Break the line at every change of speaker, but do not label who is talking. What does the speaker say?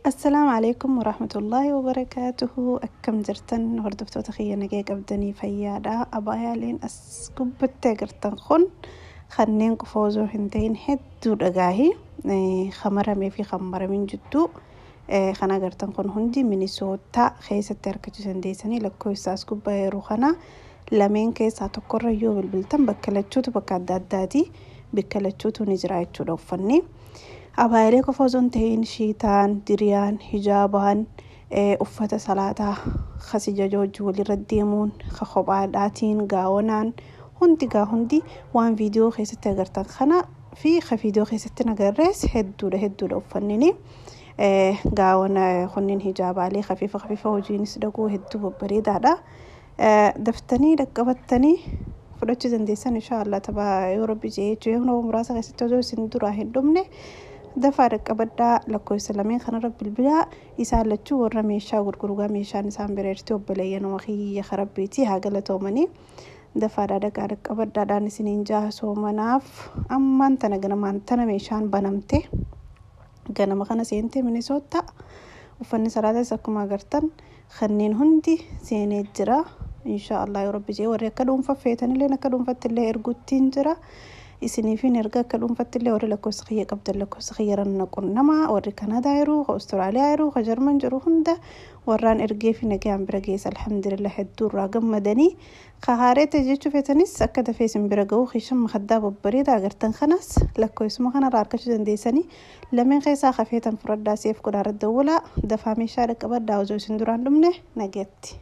Assalaamu alaikum warahmatullaahi wabarakaatuhu. Akkam jirtan, hordoftoota kiyya? Nagee qabdanii? Fayyaadha. Abaayaaleen as gubbatti agartan kun kanneen qofa osoo hin ta'in hedduu dhagaahi kan maramee fi kan maramin jidduu kan agartan kun hundi Minisootaa keessatti argachuu dandeessanii. Lakkoofsa as gubbaa yeroo kana lameen keessaa tokkorra yoo bilbiltan bakka lachuutu, bakka adda addaati, bakka lachuutu ni jira jechuudha uffanni. Abaayilee qofa osoo hin ta'in shiitaan, diriyaan, hijaabaan, uffata salaataa kasija wajjin walirra deemuun, kophaadhaatiin, gaawonaan hundi gaa hundi waan viidiyoo keessatti agartan kana fi ka viidiyoo keessatti agarrees hedduudha, hedduudha uffannini. Gaawona kunniin, hijaabaalee kafiifa kafiifa hojiinis dhaquu hedduu babbareedaadha. Daftanii dhaqqabattanii fudhachuu dandeessan inshaallah tapha yoo Rabbi jee jechuudha. Yeroo muraasa keessatti osoo isin duraa hin dhumne dafaa dhaqqabadhaa. Lakkoofsa lameen kanarra bilbilaa. Isaan lachuu warra meeshaa gurgurugaa, meeshaan isaan bireerti obboleeyyanuma kiyya karabbiiti, haa galatoomanii. Dafaadhaa dhaqaa dhaqqabadhaadhaan isiniin jaha. Soomanaaf ammaan tana ganamaan tana meeshaan banamte, ganama kana seente Minisoota. Uffanni salaatas akkuma agartan kanneen hundi seenee jira. Insha Allah yoo Rabbi jee, warri akka dhuunfaa feetanillee akka dhuunfatti illee erguttiin jira. Isiniifin erga akka dhuunfatti illee. Warri lakkoofsa kiyya qabdan lakkoofsa kiyya ranna qunnamaa. Warri Kanadaa jiru, ka Awustiraaliyaa jiru, ka Jarman jiru hunda warraan ergee fi nagaan bira geessa, alhamdulillah, hedduu irraa gammadanii. Ka haareete jechuu feetanis akka dafee isin bira ga'u kishan makaddaa babbareedaa agartan kanas lakkoofsuma kanarraa argachuu dandeessanii. Lameen keessaa kafeetan fudhadhaa, seef godhaa, irra dawwalaa, dafaa meeshaa dhaqqabadhaa osoo isin duraan dhumne. Nageetti.